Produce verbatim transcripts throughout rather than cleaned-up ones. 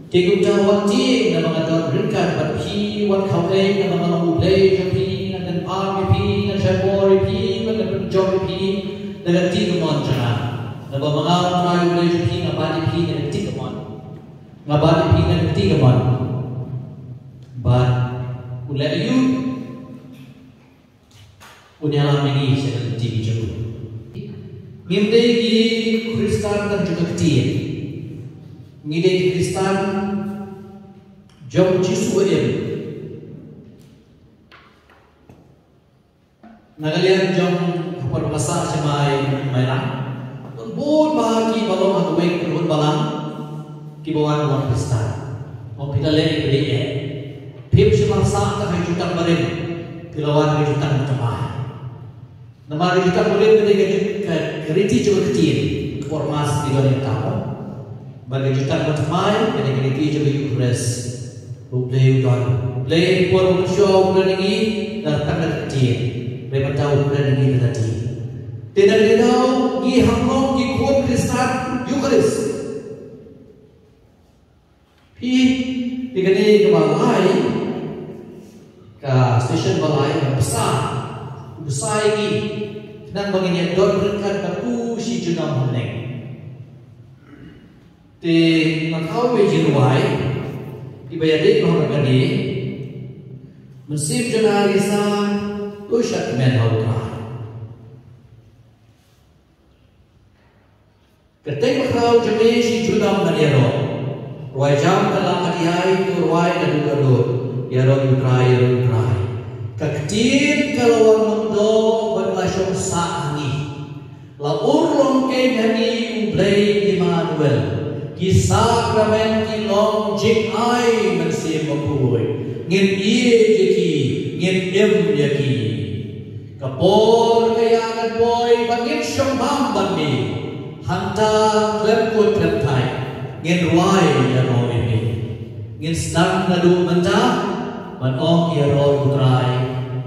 Te kumta wat tieng, namar nga don ryngkat bad phi, wat khawei, namar nga long U Blei jong phi, ngan pynpaw ïa phi, ngan shah bor ïa phi, ngan pynjop ïa phi da ka kti kamon jong nga. Namar ma nga U Trai U Blei jong phi, nga bat ïa phi na ka kti kamon. Nga bat ïa phi na ka kti kamon. Bad u leh aïu? Un ïalam ïa ngi sha ka lynti jong u. Ngim dei ki Khristan tang jong ka ktien. Ngi dei ki Khristan jong u Jisu ba im. Na ka liang jong ka por ba nga sah sha Mai, Mairang, don bun bah kiba long ha kawei ka kynhun balang kiba wan long Khristan. Ong phi, la leh ïa ka dei eh. Phim shym la sah tang ha ka jutang barim, phi la wan ha ka jutang bathymmai. Namar ka jutang barim ka dei ka jut-, ka, ka riti jong ka ktien, ka por Mass ki don ïa kata mo. Bad ka jutang bathymmai ka dei ka riti jong ka Eukharist. U Blei u don. U Blei ha ka por ba u mynshuwa u kren ïa ngi, la tang da ka ktien. Hynrei mynta u kren ïa ngi da ka ktien. Te na kane ka daw ngi hap long ki khun Khristan Eukharist. Phi, te kane kaba lai, ka station ba lai, ka bsa, u bsa ïa ngi, khnang ba ngin ïa don ryngkat bad u shi junom hangne. Te nga thaw iwei i jingrwai iba ïadei bad kane, Mynsiem Jonairisa, to shad kmen ha U Trai. Kyrteng bakhraw jong me shi junom ngan ïaroh. Rwai jam ka la ka diai, to rwai naduh ka lut. Ïaroh ïa U Trai, ïaroh ïa U Trai. Ka ktien ka la wan long doh bad la shong sah ha ngi. La urlong keiñ ha ngi U Blei Immanuel. Ki sakramen ki long jingai Mynsiem Bakhuid. Ngin ïeit ïa ki, ngin im ïa ki. Ka por ka ïa kan poi ba ngin shong bam bad me. Hangta khlem kut khlem thait ngin rwai ïaroh ïa me. Ngin sdang naduh mynta ban ong ïaroh ïa U Trai,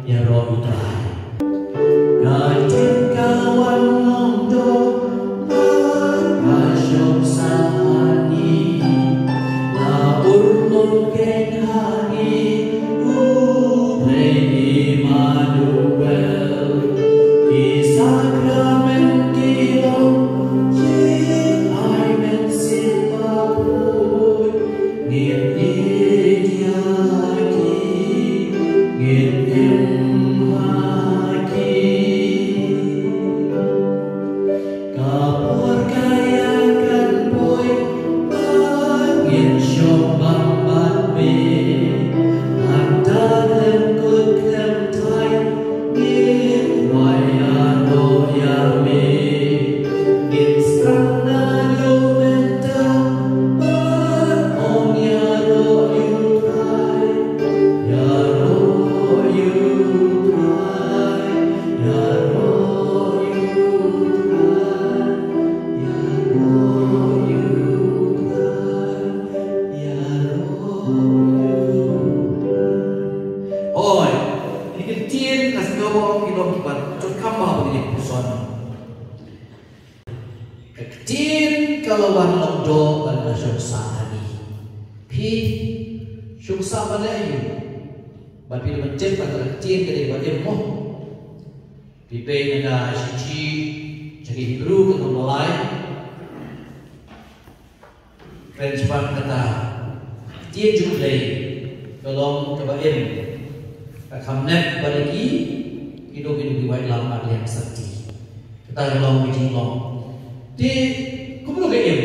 ïaroh ïa U Trai. Ka ktien ka wan long doh, ka shong sah ha ngi. La urlong keiñ ha ngi U Blei Immanuel. Ki sakramen ki long jingai Mynsiem Bakhuid. Ngin ïeit ïa ki, ngin im ha ki. Ka por ka ïa kan poi ba ngin shong bam bad me. Hangta khlem kut khlem thait ngin rwai ïaroh ïa me. Ngin sdang naduh mynta ban ong ïaroh ïa U Trai. Ïaroh ïa U Trai, ïaroh ïa U Trai, ïaroh ïa U Trai, ïaroh ïa U Trai. Hooid, kine ki ktien nga sngew ba ki long kiba donkam bha ba ngin ïa pyrshang. Ka ktien ka la wan long doh bad la shong sah ha ngi. Phi shong sah ban leh aïu? Bad phi la pyntip ba ka ktien ka dei ba im mo. Phi peit na ka shithi sha ki Hebru ka lynnong ba lai. Kren shaphang kata, ka ktien jong U Blei ka long kaba im, ka kham nep bad ki, kino kino ki waitlam bad liang sati. Kata ka long ka jinglong. Te kumno ka im?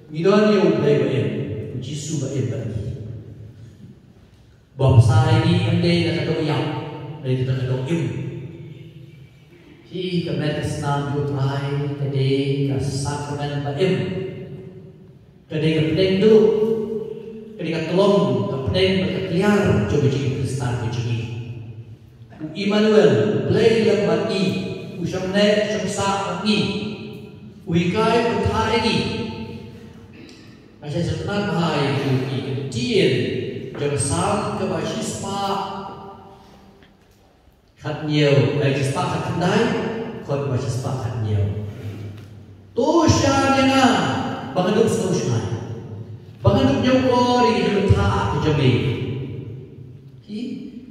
Ngi don ïa U Blei ba im, U Jisu ba im bad ngi. Ba bsa ïa ngi ym dei da ka doh ïap, dei da ka doh im. Hi ka met ka snam jong U Trai ka dei ka sakramen ba im. Ka dei ka pdeng duh, ka dei ka tlong, ka pdeng bad ka kliar jong ka jingim Khristan ka jong ngi. U Immanuel, U Blei lem bad ngi, u shong neh shong sah bad ngi, u hikai pynthah ïa ngi. Nga sa sngewtynnat bha ïa ki ktien jong ka Salm kaba shispah khathynñiew, ai, shispah khatkhyndai, khot kaba shispah khathynñiew. To shad ïa nga ba nga dup sngewshngaiñ, ba nga dup jong me. Ki,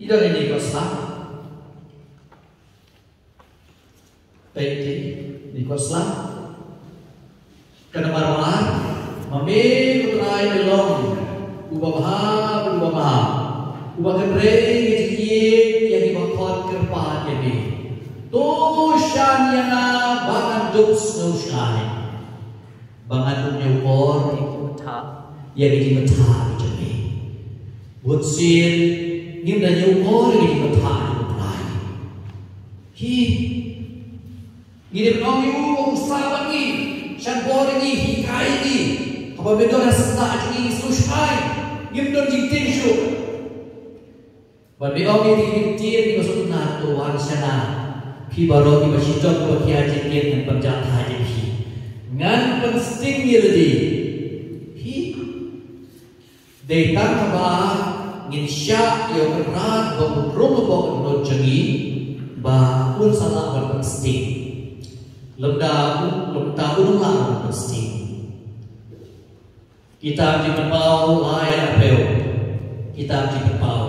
i don ïa kane ka sla. Peit te, ïa kane ka sla. Ka nambar ba ar, ma me ko Trai me long uba bha, uba bha, uba kynrei ïa ki jingïeit ïa kiba khot kyrpad ïa me. To shan ïa nga ba ngan dup sngewshai, ba ngan ym ïa ukor ïa ki jingbatai, ïa ki jingbatai jong me. Bunsien ngim da ïa ukor ïa ki jingbatai jong u Trai. Hi, ngi dei ban ong ïa u ba u sah bad ngi, shah bor ïa ngi, hikai ïa ngi. Haba me don ha sla jong ngi, sngewshai, ngim don jingtieng shuh. Bad me ong ïa ngi, ktien ngi ba sngewtynnat, to wan shana. Phi baroh kiba shitom kiba khia jingim, ngan pynjah thait ïa phi. Ngan pynsting ïa lade. Phi, dei tang haba ngin shah ïa u Kynrad ba un rung hapoh ka dohnud jong ngi, ba un sa lah ban pynsting. Lymda u, lymda un ym lah ban pynsting. Kitab Jingpynpaw lai arphew. Kitab Jingpynpaw.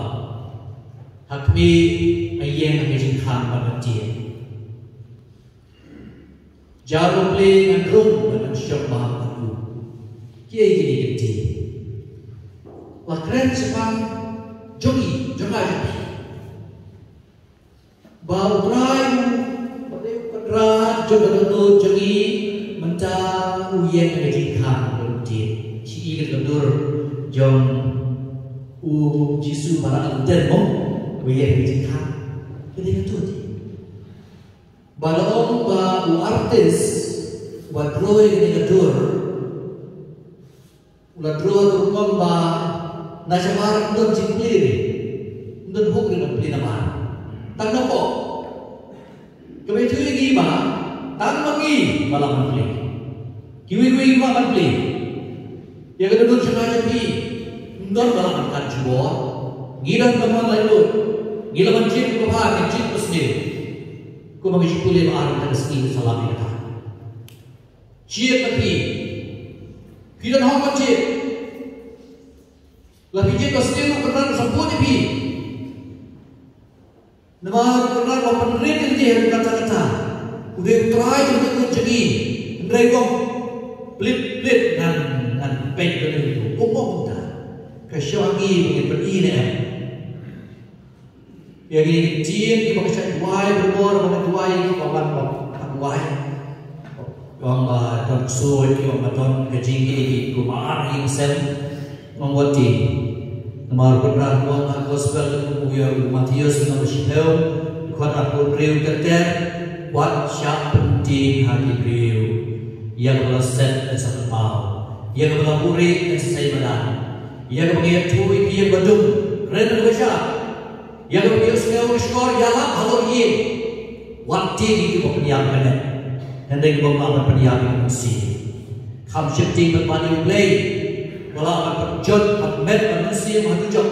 Ha khmih, ha ïing, ha ka jingkhang bad ha tieng. Jar U Blei ngan rung bad ngan shong bha bad u. Kiei kine ki ktien? La kren shaphang jong ngi, jong nga jong phi. Ba U Trai u, ba dei u Kynrad jong ka dohnud jong ngi, mynta u ïeng ha ka jingkhang bad u tieng. Shi i ka dur jong u Jisu ba la kynten mo, u ïeng ha ka jingkhang. Ka dei ka dur. Ba la ong ba u artist uba draw ïa kane ka dur, u la draw dur kumba na shabar ym don jingplie re, ym don hook re ban plie namar tang na pop. Kaba ïathuh ïa ngi ba tang ma ngi ba lah ban plie. Kiwei kiwei kim lah ban plie. Ïa ka dohnud jong nga jong phi, ym don ba lah ban kat jubor. Ngi don ka mon laitluid. Ngi lah ban jied kaba bha, ngi jied kaba sniew. Kumba ngi shu pule ba ar mynta ka sngi ngi sa lap ïa kata. Jied la phi. Phi don hok ban jied. La phi jied ba sniew, u Kynrad u sa bud ïa phi. Namar u Kynrad u la pynrit ïa lade ha katta katta. U dei u Trai jong ka dohnud jong ngi. Hynrei u ong, plit plit ngan, ngan peit ïa u. Um ong kumta. Ka shong ha ngi ba ngin pyni ne em. Ïa kine ki ktien kiba ka shait duwai, ba bor ba ka duwai, kiba wan ba ka duwai. Ong ba don ksuid, ong ba don ka jingkit, kiba ar ïing sem. Ong wat tieng. Namar u Kynrad u ong ha gospel u ïa u Mathaios lynnong ba shiphew, dkhot arphew hynriew, ter ter, wat shah pyntieng ha ki briew ïa kaba la set, yn sa kynmaw. Ïa kaba la buhrieh, yn sa sei madan. Ïa kaba ngi ïathuh ïa ki ïa kaba dum, kren kaba sha. Ïa kaba phi ïohsngew ka shkor, ïalap halor ïing. Wat tieng ïa kiba pynïap ïa ka met, hynrei kiba lah ban pynïap ïa ka mynsiem. Kham sheptieng ban ban ïa U Blei, ba lah ban pynjot, ban met, ban mynsiem ha dujok.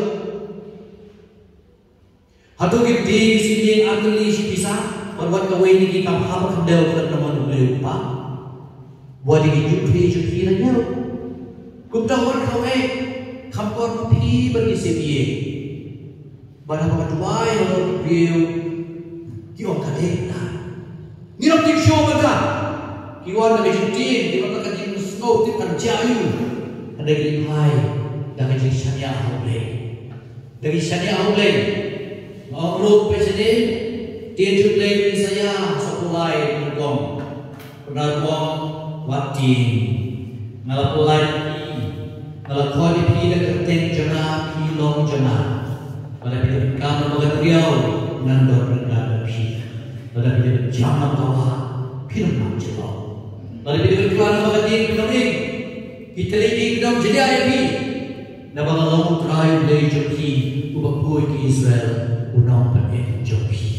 Hato ki bdieng shi bnieng ar tylli shi pisa, bad wat kawei na ki kam hap ha khyndew khlem da mon U Blei U Kpa? Wat ïa ki jingkyrkhu jong phi la ñiew. Kumta wat kawei, kham kor ma phi bad ki siem ïing. Bad haba ka duwai halor ki briew, ki ong ka dei na. Ngi ong ki shu mynta. Ki wan da ka jingtieng, ki wan da ka jingsngew tip kan jia ïa u. Hynrei ki phai da ka jingshaniah ha U Blei. Da ka jingshaniah ha U Blei. Nga ong ruh peit shane, ktien jong U Blei, Isaïah saphew lai, nyngkong. Kynrad u ong, wat tieng. Nga la pynlait ïa phi. Nga la khot ïa phi da ka kyrteng jong nga, phi long jong nga. Lada phi donkam na ka driaw, ngan don ryngkat bad phi. Lada phi donkam na ka wah, phin ym lah jyllop. Lada phi donkam na ka dieng, phin ym ing. Ki tylli ki dang jylliew ïa phi. Naba nga long U Trai U Blei jong phi, uba khuid ïa Israel, u nongpynim jong phi.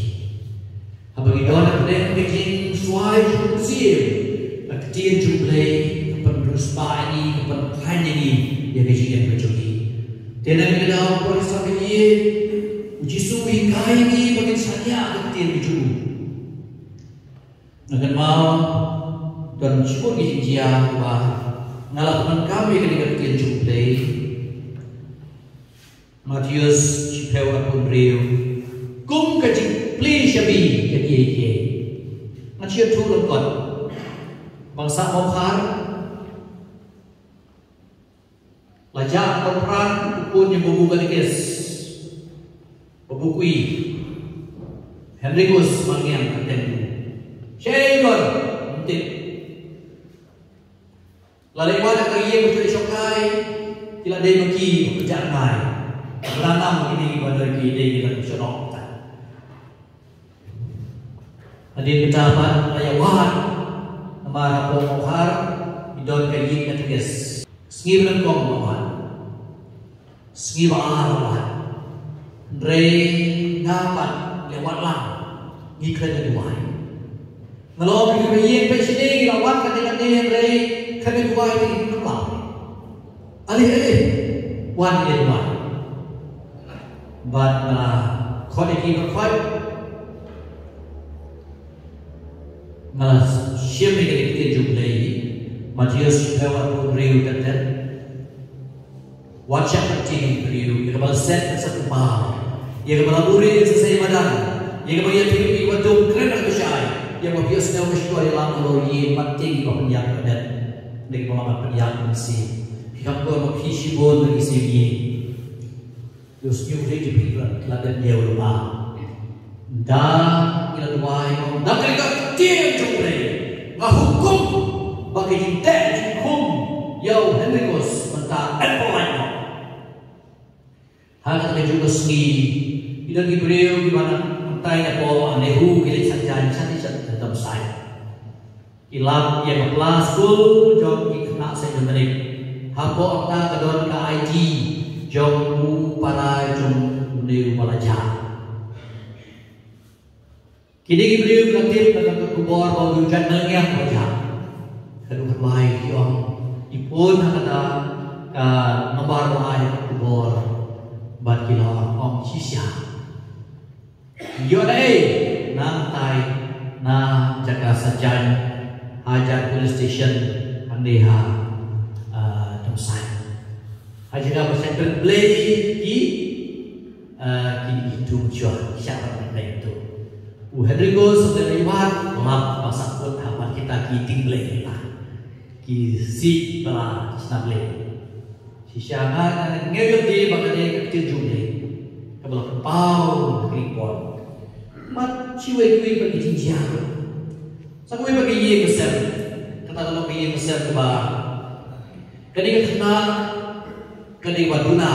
Haba ngi don ha pdeng ka jingswai jong u Mynsiem, ka ktien jong U Blei ka pynriewspah ïa ngi, ka pynkhlaiñ ïa ngi ïa ka jingim ka jong ngi. Te na kane ka daw, para samla, u Jisu u hikai ïa ngi ba ngin shaniah ka ktien ka jong u. Nga kynmaw don shibun ki jingjia ba nga la pyndonkam ïa kane ka ktien jong U Blei. Mathaios shiphew arphew hynriew. Kum ka jingplie shabi ïa kiei kiei. Ngan shu ïathuh lyngkot. Bangsa Mawkhar la jah konfront u khun ïa u babu katekis, babu kwi, Henricus Malngiang, ka teng u. Shaei don, ym tip. La leit wad ha ka ïing ba shu shongkai, ki la dei ma ki ba pynjah rngai. Ba nam kine kiba don ki dei ki la shu noh. Hadien kata pat la ïa wad, namar hapoh Mawkhar ki don ka ïing katekis. Sngi ba nyngkong la wad. Sngi ba ar la wad. Hynrei nga pat leh wad lang. Ngi khlem ïa duwai. Nga la ong ïa kiba ïeng peit shane, ngi la wad kane kane hynrei khlem ïa duwai te ngim lah. Alih alih. Wan ïa duwai. Bad nga la khot ïa ki ba khot. Nga la shim ïa ka ktien jong U Blei. Mathaios shiphew arphew hynriew, dkhot ten. Wat shah pyntieng ïa ki briew, ïa kaba la set kan sa kynmaw, ïa kaba la buhrieh kan sa sei madan, ïa kaba ïathuh ïa ki ba dum kren ha ka shai, ïa kaba phi ïohsngew ka shkor ïalam halor ïing, wat tieng ïa kiba pynïap ka met, ne kiba lam ban pynïap mynsiem. Phi kham kor ba phi shibun na ki siem ïing. Ïohsngew ïa ki phi la dep ïa u lama. Ynda ngi la duwai, ong da ka ktien jong U Blei, nga hukum ba ka jingteh jingkhum ïa u Henricus mynta yn pyllait noh. Ha kata ka juh ka sngi, ki don ki briew kiba nang tai na pdeng Nehru, ki leit sha jan, sha sha Domsait. Ki lap ïa ka pla skul jong ki khynnah Saint Dominic. Hapoh kata ka don ka I D jong u para jong une uba la jah. Kine ki briew ki la tip na ka khubor ba u John Malngiang u la jah. Ka dei kaba ki ong, ki phone ha kata ka nombar ba ai ha ka khubor, bad ki la ong shisha. Ïoh dei, nangtai na jaka sajan, hajan police station, hangne ha, ah, Domsait. Ha jaka ba sngewthuh Blei ki, ah, ki, ki tu jua, siapa Blei tu. U Henricus sa leit wad, lap ba sngewthuh haba kita ki dieng Blei kita. Ki sih ba la sna Blei. Shisha nga, nga, nga ïohi ba ka dei ka ktien jong U Blei kaba la pynpaw ha ka ri Paul. Mat shi wei wei ba ki jingjia. Sa wei ba ki ïing ka sem. Kata ka long ka ïing ka sem kaba, ka dei ka khynnah, ka dei ba duna.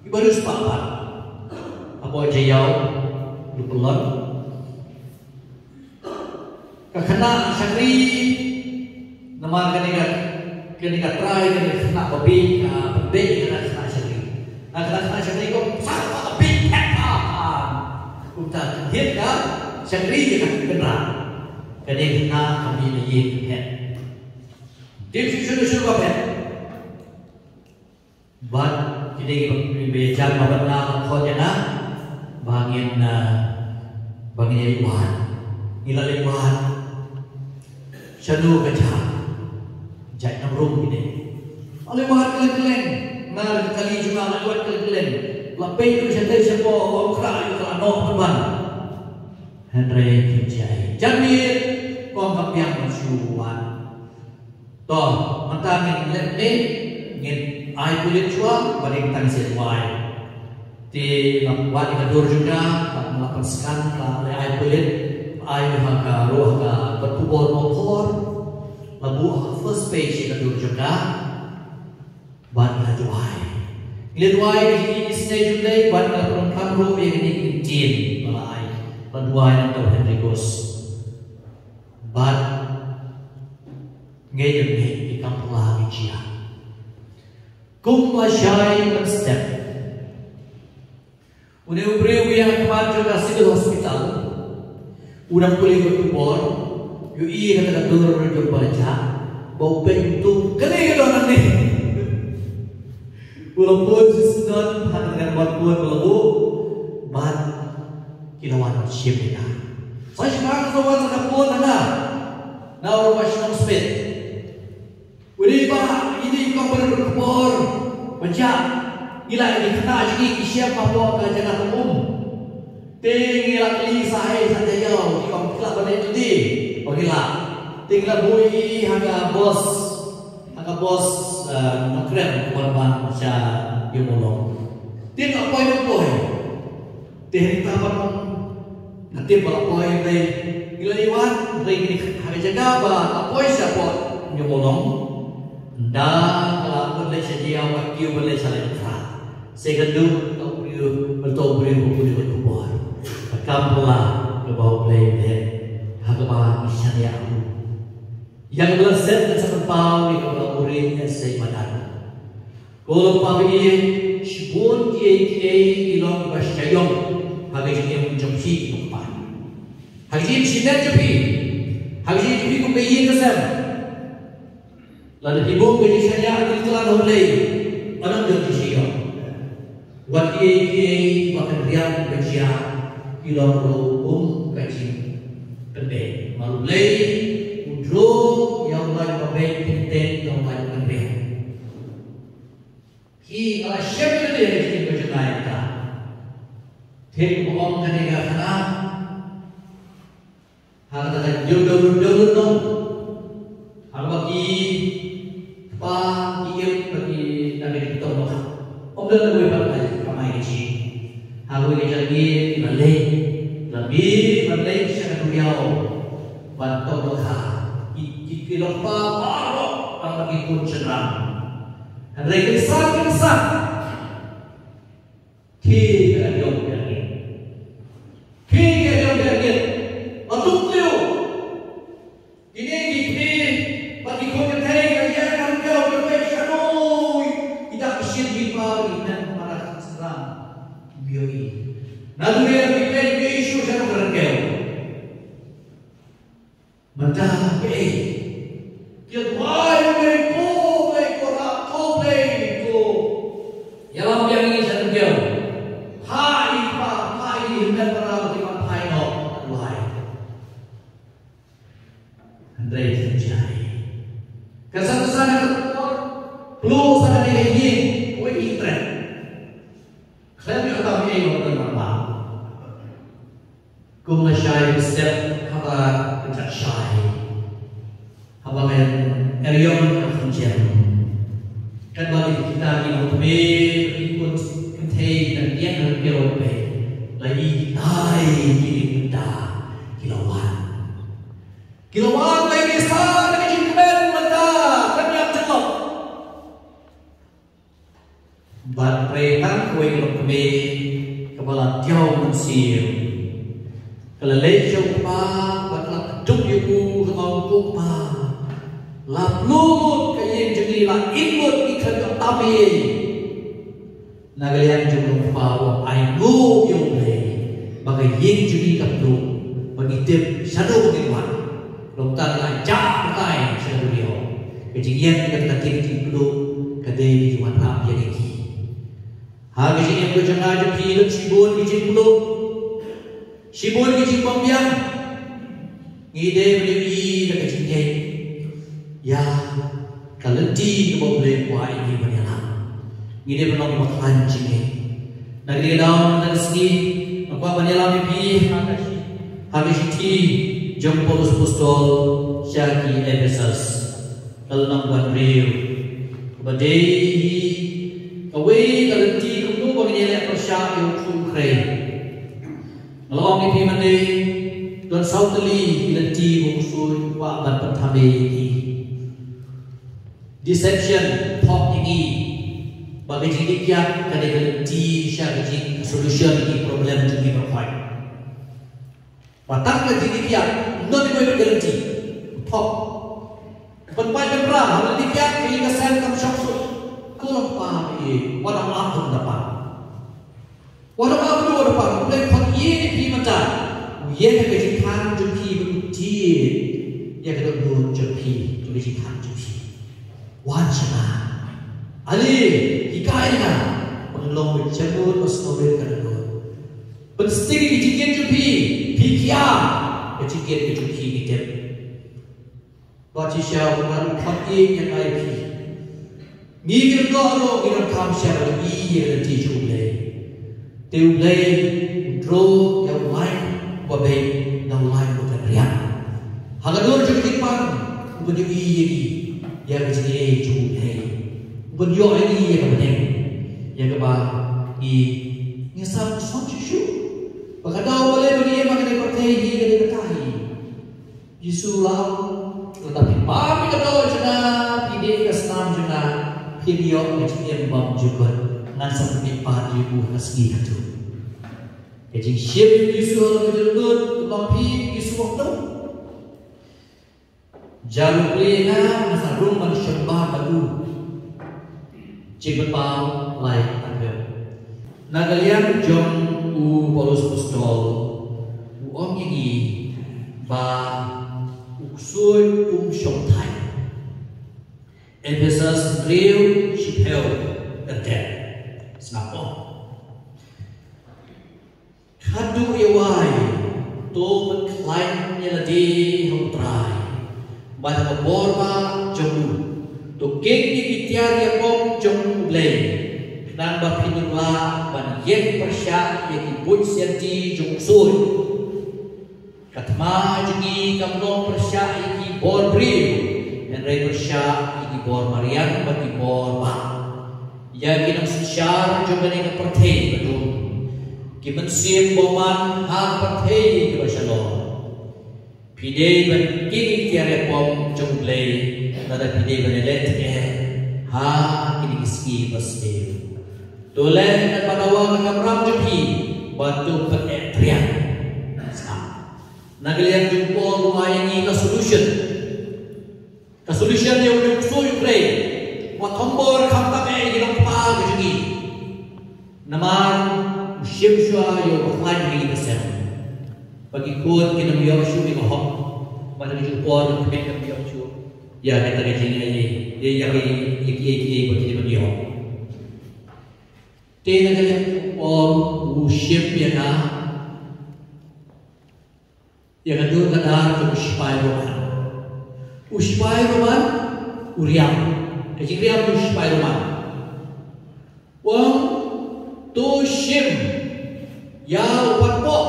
Iba riewspah pat. Hapoh Jaïaw, Lupylon. Ka khynnah shakri, namar kane ka, kane ka trai, kane ka khynnah ba bieit, ka pynbieit ïa kane ka khynnah shakri. Ka khynnah, khynnah shakri ko, sa ka bieit phet pha pha. Kumta, ka hiar ka shakri ïa ka kynrad. Kane ka khynnah ka bieit ïa ka phet. Dei shu shu shu ka phet. Bad kine kiba, kiba ïajan bad nga la khot ïa nga ba ngin, ah, ba ngin ïa leit wad. Ngi la leit wad. Shano ka jaka? Jaitnam Rum kine. La leit wad kylleng kylleng. Nga, ka kali jong nga la leit wad kylleng kylleng. La peit ruh shatei shapoh, ong khraw ïa ka la noh pynban. Hynrei kim jia ei. Janmiet, kong ka biang ban shu wad. To, mynta ngin leh ne, ngin ai pulit shuwa, ba dei mynta ngin sa duwai. Te nga wad ïa ka dur jong ka, bad nga la pynskan, la leh ai pulit, ai ha ka, ruh ha ka kot khubor Mawkhor, la buh ha ka first page ïa ka dur jong ka, bad nga la duwai. Ngi la duwai ïa ki isynei jong U Blei, bad nga la pyndonkam ruh ïa kine ki ktien, ba la ai, la duwai na u Henricus. Bad Ngeit, ngeit, ngeit, kam pla ngi jia. Kum lashai mynstep, une u briew u ïakhmat jong ka Civil Hospital u dang pule ka khubor, u ïohi ïa kata ka dur jong ba la jah, ba u peit, u ong kane ka don nangne. U la phone sha u Don, ha kata ka number phone ba la buh, bad ki la wan shim ïa ka. Sa shisha ka sa wan sa ka phone na nga, na u Rangbah Shnong Smit. U dei ba, i dei kong ba don khubor ba jah. Ngi la, ngi khynnah jong ngi ki shem hapoh ka jaka tong um. Te ngi la kylli sa ei sa jaiaw, ki ong ki lah ban leit lade. Ba ngi lah. Te ngi la buh ha ka bos, ha ka bos, eh, Nongkrem, ban wan sha Ïewmawlong. Te ngi la poi, ngi la poi. Te hynrei ban ong, nga tip ba la poi, hynrei ngi la ïa wan, hynrei ngi ha ka jaka ba la poi shapoh Ïewmawlong. Ynda ka la poi leit sha jaiaw, ka kiew ban leit sha leit phra. Sa ïakynduh bad uto u briew, bad uto u briew uba pule ïa ka khubor. Ka kam phylla kaba U Blei u leh, ha kaba ngi shaniah ïa u. Ïa kaba la set, la sa pynpaw ïa kaba la buhrieh ïa u Syed Madan. Ko Lyngba ba ïeit, shibun kiei kiei ki long kiba shaniah ha ka jingim jong phi, ko Lyngba. Ha ka jingim shimet jong phi, ha ka jingim jong phi kum ka ïing ka sem. Lada phi buh ka jingshaniah ha ki jingïalang U Blei, ym don jingshaniah. Wat kiei kiei ba kynriam ka jia, ki long ruh kum ka jingpynbeit. Namar U Blei u droh ïa u lait ba beit, kyntien ïa u lait ba kynriam. Ki, nga la shem ïa lade ha ka jingim ka jong nga ïa kata. Te kumba ong kane ka khana, ha kata ka jingdon, don, don, don. Ha kaba ki kpa, ki im, ba ki, na ka jingtong bakha. Ym don uwei pat uba kamai ka jingim. Ha kawei ka jingim, la leit, la mih, la leit sha ka duriaw ban tong bakha. Ki, ki, ki lyngba baroh, tang ba ki khun shynrang. Hynrei kynsan, kynsan. Khie ki ïong biang ïit. Khie ki ïong biang ïit. Ba tuk ïew. Kine ki kmie bad ki khun kynthei ka ïeng ka ryngkew, ki peit shano ki dak ki shin ki par, ki hynmen para shynrang. Ki ïohi. Na duriaw ki peit, ki ïohi shuh shano ka ryngkew. Mynta kaei? Ki ïa duwai, Blei ko, Blei ko, Blei ko. Ïalam biang ïa ngi sha ryngkew. Phai ïa i kpa, phai ïa i hynmen para, ba ki pan phai noh, duwai. Hynrei kim jia. Ka san ka san ka por, pluh sa kane ka ïing, wei i treh. Khlem ïoh tam ei ba don ba. Kum lashai step haba ka jait shai. Haba ngan eriong ha khyndiat. Katba kita ki longkmie, ki khun kynthei, ki dang ïeng ha ryngkew, la i kitai ki ïing mynta ki la wan. Ki la wan, la i ki sa na ka jingkmen mynta, khlem ïa ka jingkmen. Bad hynrei tang kawei ka longkmie kaba la diaw mynsiem. Ka la leit sha u kpa bad ka la kdup ïa u, ka ong, ko kpa, la pluh lut ka ïing jong ngi, la ing lut ngi, khlem ïoh tam ei. Na ka liang jong u kpa u ong, ainguh ïa U Blei ba ka ïing jong ngi ka pluh, ba ngi tip shano ba ngin wan. Long tang la jah batai sha ka duriaw. Ka jingïeng ka, ka ktien jingpluh ka dei ka jingwan ap ïa ki. Ha ka jingim ka jong nga jong phi, don shibun ki jingpluh, shibun ki jingbym biang. Ngi dei ban ïohi da ka jingngeit ïa ka lynti kaba U Blei u kwah ïa ngi ban ïalam. Ngi dei ban long kiba khlaiñ jingngeit. Na kane ka daw, na kane ka sngi, nga kwah ban ïalam ïa phi ha ka shi-, ha ka shithi jong u Paulus Apostol sha ki Ephesus, ka lynnong ba hynriew. Kaba dei hi kawei ka lynti kumno ba ngin ïaleh pyrshah ïa u Khrist. Nga la ong ïa phi mynne, don saw tylli ki lynti ba u Khrist u kwah ban pynthame ïa ki. Deception, thok ïa ngi ba ka jingdih kiad ka dei ka lynti sha ka jing-, solution ïa ki problem jong ngi baroh. Ba tang ka jingdih kiad, ym don kawei pat ka lynti. Thok. Pynpait pynpra, ha ka lynti kiad ka ïing ka sem kam shong suk. Ko Lyngba ba ïeit, wat ong ap, ym da pan. Wat ong ap, wat ong ap, U Blei u khot ïa phi mynta. U ïeng ha ka jingkhang jong phi, u tied ïa ka dohnud jong phi ha ka jingkhang jong phi. Wan sha nga. Ale, hikai ïa nga ban long ba jemnud, ba sngewrit ka dohnud. Pynsting ïa ki jingkit jong phi, phi khia ka jingkit ka jong phi, ngi tip. Bad shisha u Trai u khot ïa nga ïa phi. Ngi ki dohnud ruh ngi donkam sha ka jingïohi ïa ka lynti jong U Blei. Te U Blei u dro ïa u lain uba beit na u lain uba kynriah. Ha ka dur jong ka jingpang u pynïohi ïa ngi ïa ka jingïeit jong U Blei. U pynïoh ïa ngi ïa ka bneng ïa kaba ngi, ngi sngewsih shuh shuh ba ka daw balei ba ngi im ha kane ka pyrthei hi, kane ka kata hi. Jisu u ong, lada phi bam ïa ka doh jong nga, phi dih ïa ka snam jong nga, phin ïoh ka jingim bymjukut. Ngan sa pynmih pat ïa u ha ka sngi kaba khatduh. Ka jingshim Jisu ha ka jingmut, ka bam phi Jisu u ong. Ïa u Blei, nga sa rung ban shong bha bad u. Jingpynpaw lai arphew. Na ka liang jong u Paulus Apostol, u ong ïa ngi ba u ksuid um shong thait. Ephesus hynriew, shiphew, kyrteng. Sngap noh. Khadduh ïa wai, to pynkhlaiñ ïa lade ha U Trai bad ha ka bor bah jong u. To king ïa ki tiar ïapom jong U Blei, khnang ba phin ym lah ban ïeng pyrshah ïa ki buit sianti jong u ksuid. Ka thma jong ngi kam long pyrshah ïa ki bor briew, hynrei pyrshah ïa ki bor mariang bad ki bor bah, ïa ki nongsynshar jong kane ka pyrthei ba dum, ki mynsiem bymman ha ka pyrthei kaba shalor. Phi dei ban king ïa ki tiar ïapom jong U Blei, lada phi dei ban ïaleh tyngeh ha kine ki sngi ba sniew. To leh katba dawa ka kamram jong phi bad to pyneh triang. Na ka liang jong u Paul u ai ïa ngi ka solution. Ka solution ïa u nongksuid u briew. Wat thombor khamtam eh ïa ki nongkpa ka jong ngi. Namar u shim shuwa ïa u bakhlaiñ jong ngi ka sem. Ba ki khun kin ym ïoh shuh ïa ka hok. Ba ki jong u Paul kin ym ïoh shuh ïa kata ka jingïeit, ïa, ïa, ïa, ïa, ïa, ïa, ba ki ym ïoh. Te na ka liang u Paul u shim ïa ka, ïa ka dur ka dar jong u sipai Roman. U sipai Roman u riam. Ka jingriam jong u sipai Roman. U ong to shim ïa u patpoh.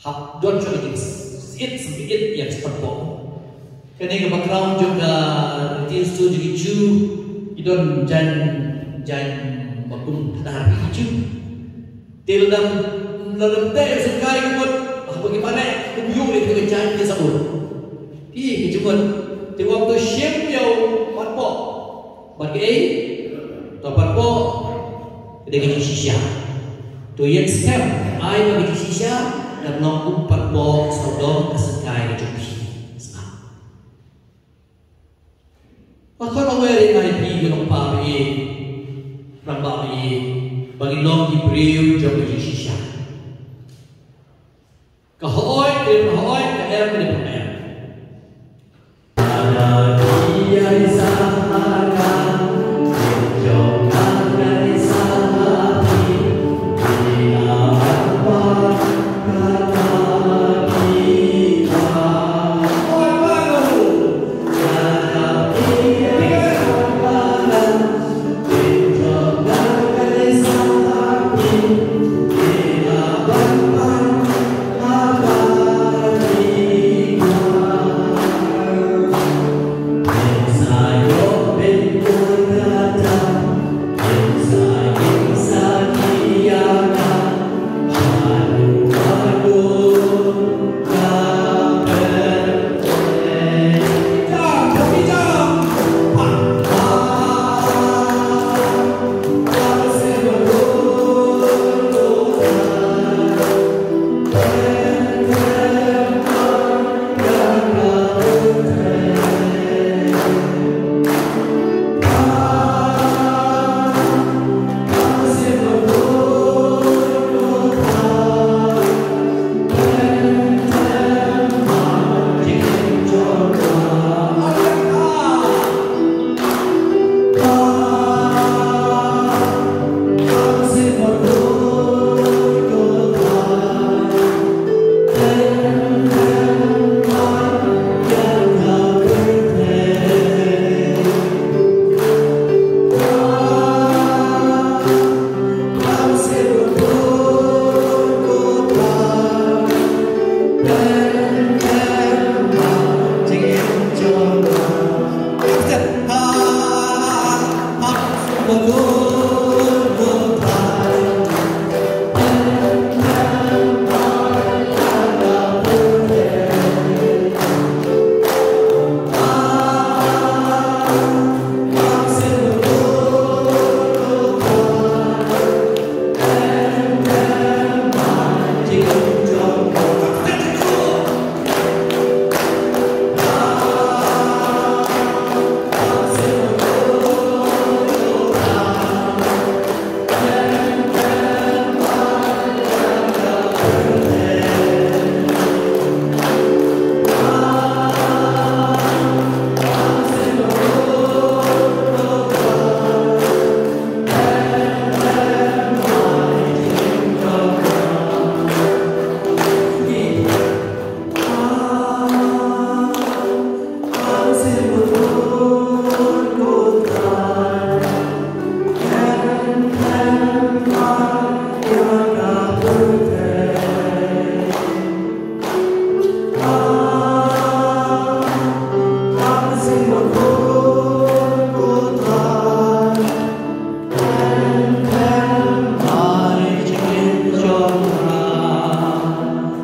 Hap don shuh ka jingsyiet symbieit ïa ka patpoh. Kane ka background jong ka riti lsu jong ki Jiw, ki don jaiñ, jaiñ ba kum thadar ki Jiw. Te lada, lada ym teh ïa u syngkai ka mut, haba ki mareh kum ïoh ïa ka jaiñ ki sabut. Ki, ki jingmut. Te u ong to shim ïa u patpoh. Bad kaei? To patpoh ka dei ka jingshisha. To ïeng skhem, ai ba ka jingshisha kan long kum patpoh sawdong ka syngkai ka jong phi. Sngap. Nga kwah ban wer ïa ngi, phi ki nongpa ba ïeit, rangbah ba ïeit, ba ngin long ki briew jong ka jingshisha. Ka hooid ka dei ban hooid, ka em ka dei ban em.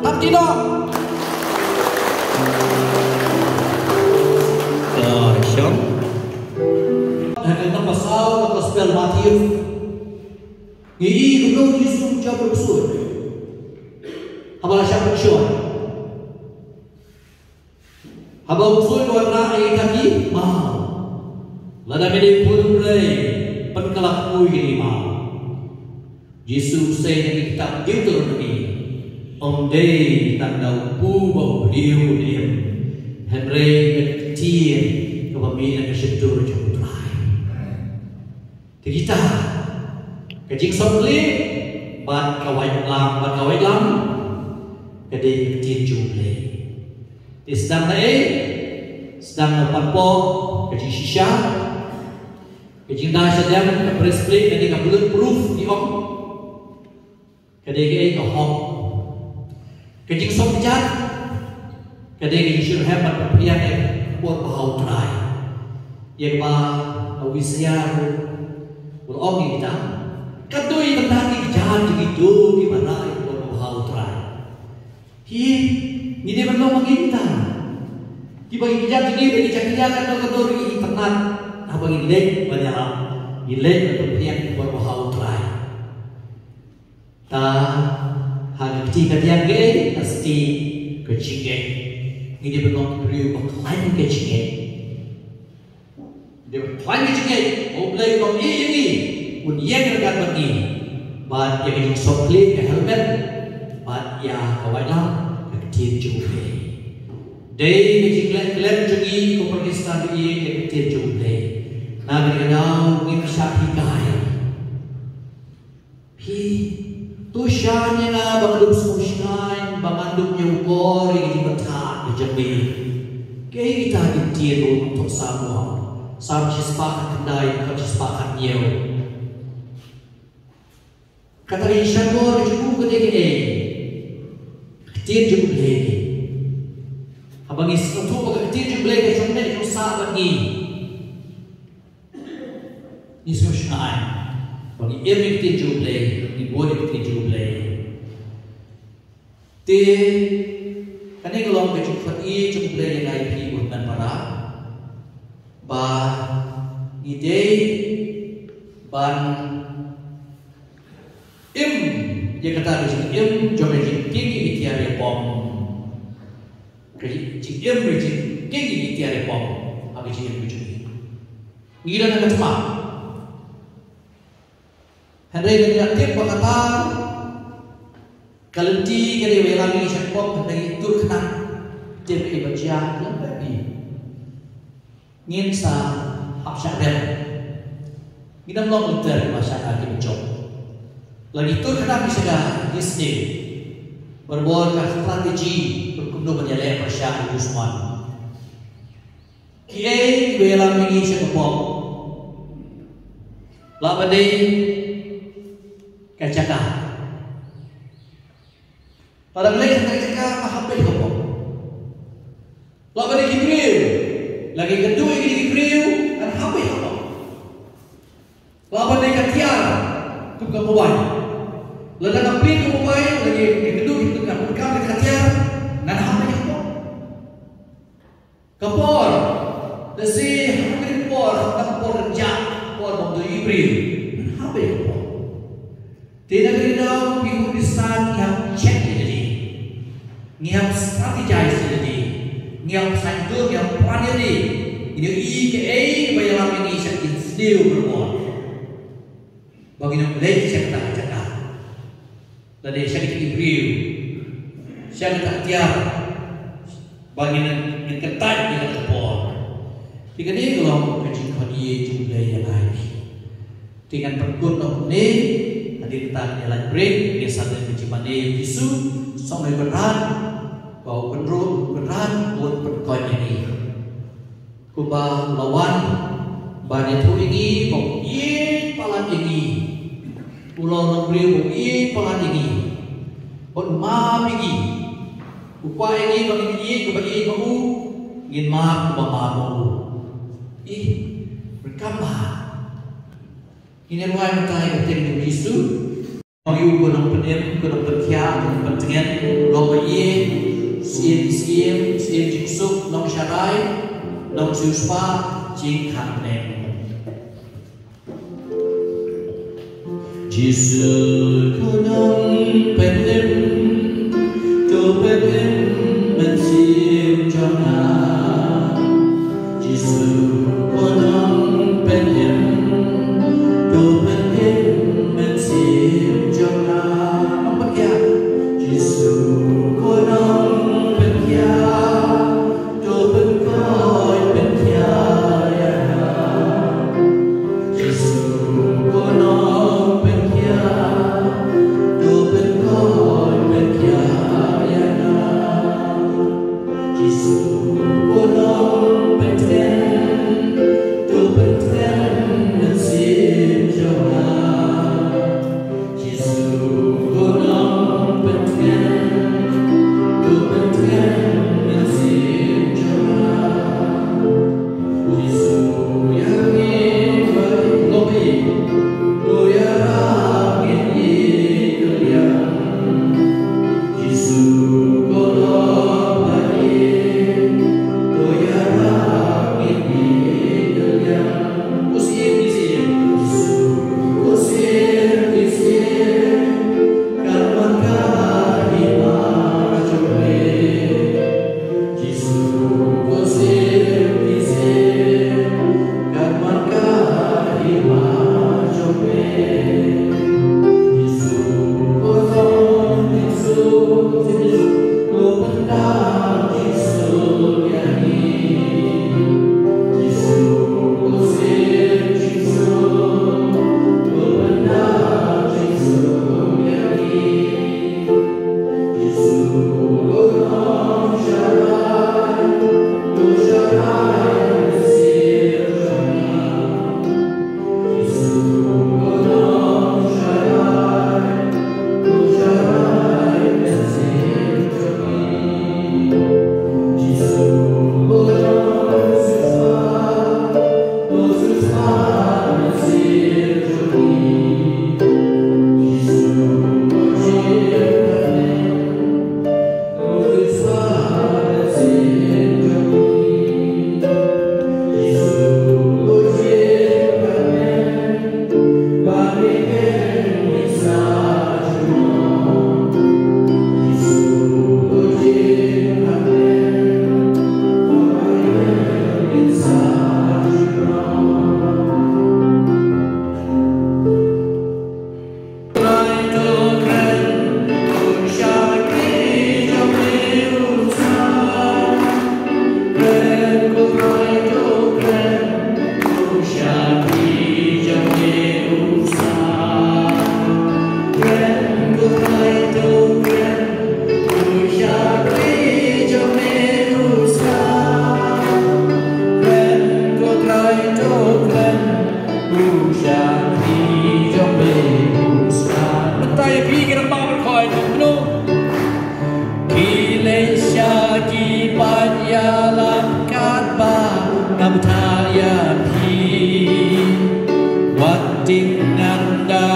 Hap ki dong. Ka shong. Ha ka nang pasal ka gospel Matthew. Ngi i kumno Jisu jop u ksuid. Haba la shah pynshoi. Haba u ksuid u wanrah ïa kita ki maw. Lada me dei u khun u briew, pynkylla kynmaw ïa kine ki maw. Jisu u sei na ki kitab Deuteronomi, ym dei tang da u pu bad u briew un im, hynrei da ka ktien kaba mih na ka shyntur jong U Trai. Te kita, ka jingsngewkhlieh bad ka waitlam, bad ka waitlam ka dei ka ktien jong U Blei. Te sdang na ei? Sdang na pat pok ka jingshisha, ka jingda shadem, ka breastplate, ka dei ka bulletproof, ki ong. Ka dei kaei? Ka hok. Ka jingsngewkjat ka dei ka jingshitrhem ban pynphriang ïa ka por ba ha U Trai. Ïa kaba u Isaïah u la ong ïa kita, katno ïa kita ki kjat jong kito kiba rah ïa ka por ba ha U Trai. Hi, ngi dei ban long ma ngi kita. Kiba ngi kjat jong ngi ba ngi jakhlia katno katno ruh ngi itynnad haba ngi leit ban ïarap, ngi leit ban pynphriang ïa ka por ba ha U Trai. Ta, ha ka kti ka diang kaei? Ka sti ka jingngeit. Ngi dei ban long ki briew ba khlaiñ ka jingngeit. Dei ban khlaiñ ka jingngeit. U Blei u ïeit ïa ngi, un ïeng ryngkat bad ngi. Bad ïa ka jingsngewkhlieh, ka helmet, bad ïa ka waitlam, ka ktien jong U Blei. Dei ka jingleh klet jong ngi kum ki Khristan ba ïeit ïa ka ktien jong U Blei. Na kane ka daw ngim shah hikai. Phi, to shah ïa nga ba ngan dup sngewsngaiñ, ba ngan dup ñiewkor ïa ka jingbatai ka jong me. Kaei kita ki ktien ba u nongthoh Salm u ong? Salm shispah khatkhyndai, dkhot shispah khathynñiew. Kata ka jingshahshkor ka jong u ka dei kaei? Ka ktien jong U Blei. Haba ngi sngewthuh ba ka ktien jong U Blei ka shong neh shong sah bad ngi, ngi sngewsngaiñ ba ngi im ïa ka ktien jong U Blei, ngi bud ïa ka ktien jong U Blei. Te kane ka long ka jingkhot ïa jong U Blei ïa ngi, ïa phi u hynmen para, ba ngi dei ban im ïa kata ka jingim jong ka jingkieng ïa ki tiar ïa pom. Ka jingim ka jingkieng ïa ki tiar ïa pom ha ka jingim ka jong ngi. Ngi don ha ka thma. Hynrei ngi la tip ba kata ka lynti ka dei ba ïalam ïa ngi sha ka pop, hynrei ngi tur khnang tip ïa ba jia lem bad ngi. Ngin sa hap shah rem. Ngin ym long lynter kiba shah ki ba jop. La ngi tur khnang ngi sha ka listening. Barabor ka strategy kumno ban ïaleh pyrshah ïa u dushman. Kiei kiba ïalam ïa ngi sha ka pop? Lah ban dei ka jaka. Lada ngi leit ha ka jaka, ngan hap peit ha ka pop. Lah ban dei ki briew. Lada ngi kynduh ïa ki briew, ngan hap peit ha ka pop. ka mobile. Lada nga plie ka mobile, lada ngi kynduh ïa ka, ka, ka tiar, ngan hap ïa ka por. Ka por, lehse ha ka por, ha ka por ka jaka, por ba dei briew, ngan hap ïa ka por. Te na ka daw phi u Khristan ngi hap check ïa lade. Ngi hap strategize ïa lade. Ngi hap saiñdur, ngi hap plan ïa lade. Ngi ïohi kaei ba ïalam ïa ngi sha ki sniew barabor. Ba ngin ym leit sha kata ka jaka. Lane sha kita ki briew. Sha kata ka tiar. Ba ngin, ngin kyntait ïa kata ka por. Te kane ka long ka jingkhot ïa U Blei ïa ngi. Te ngan pynkut noh ne, hadien kata ngin ïa lait break, ngin sa ïa ka jingmane U Jisu, song ïa u Kynrad, ba u Kynrad, u Kynrad, un pynkut ïa ngi. Kumba la wan ban ïathuh ïa ngi, ba u ïeit palat ïa ngi. U long nongbriew ba u ïeit palat ïa ngi. Bad u map ïa ngi. U kwah ïa ngi ba ngin ïeit kumba ïeit ma u, ngin map kumba map ma u. Ih, rekam ba. Ngin ïa rwai mynta ïa ka ktien U Jisu. Ong ïa u, ko nongpynim, ko nongpynkhiah, ko nongpyntngen, long ba ïeit, syiem syiem, syiem jingsuk, nongsharai, nongsiewspah jingkhang bneng. Jisu ko nongpynim, to pynim mynsiem jong nga. Jisu ko nongpynim, to pynim mynsiem jong nga. Nongpynkhiah. Jisu ko nongpynkhiah, to pynkoit pynkhiah ïa nga. Jisu ko nongpynkhiah, to pynkoit pynkhiah ïa nga. Jisu ko nongpyntngen, to pyntngen mynsiem jong nga. Jisu ko nongpyntngen, to pyntngen mynsiem jong nga. Jisu ïa ngi ba ngi, to ïarap ngi ïeit kylliang. Jisu ko long ba ïeit, to ïarap ngi ïeit kylliang. Ko syiem ki syiem, Jisu ko syiem ki syiem, kan wan ka hima jong me. Jisu ko syiem ki syiem, kan wan ka hima jong me. Jisu ko syiem, Jisu, Jisu, ko pyndap jingsuk ïa ngi. Jisu ko syiem jingsuk, ko pyndap jingsuk ïa ngi. Jisu ko nongsharai, to sharai mynsiem jong nga. Mynta ïa phi ki rangbah baroh, kumno? Ki leit sha ki paid ïalap katba nga bthah ïa phi. Wat ding ngan da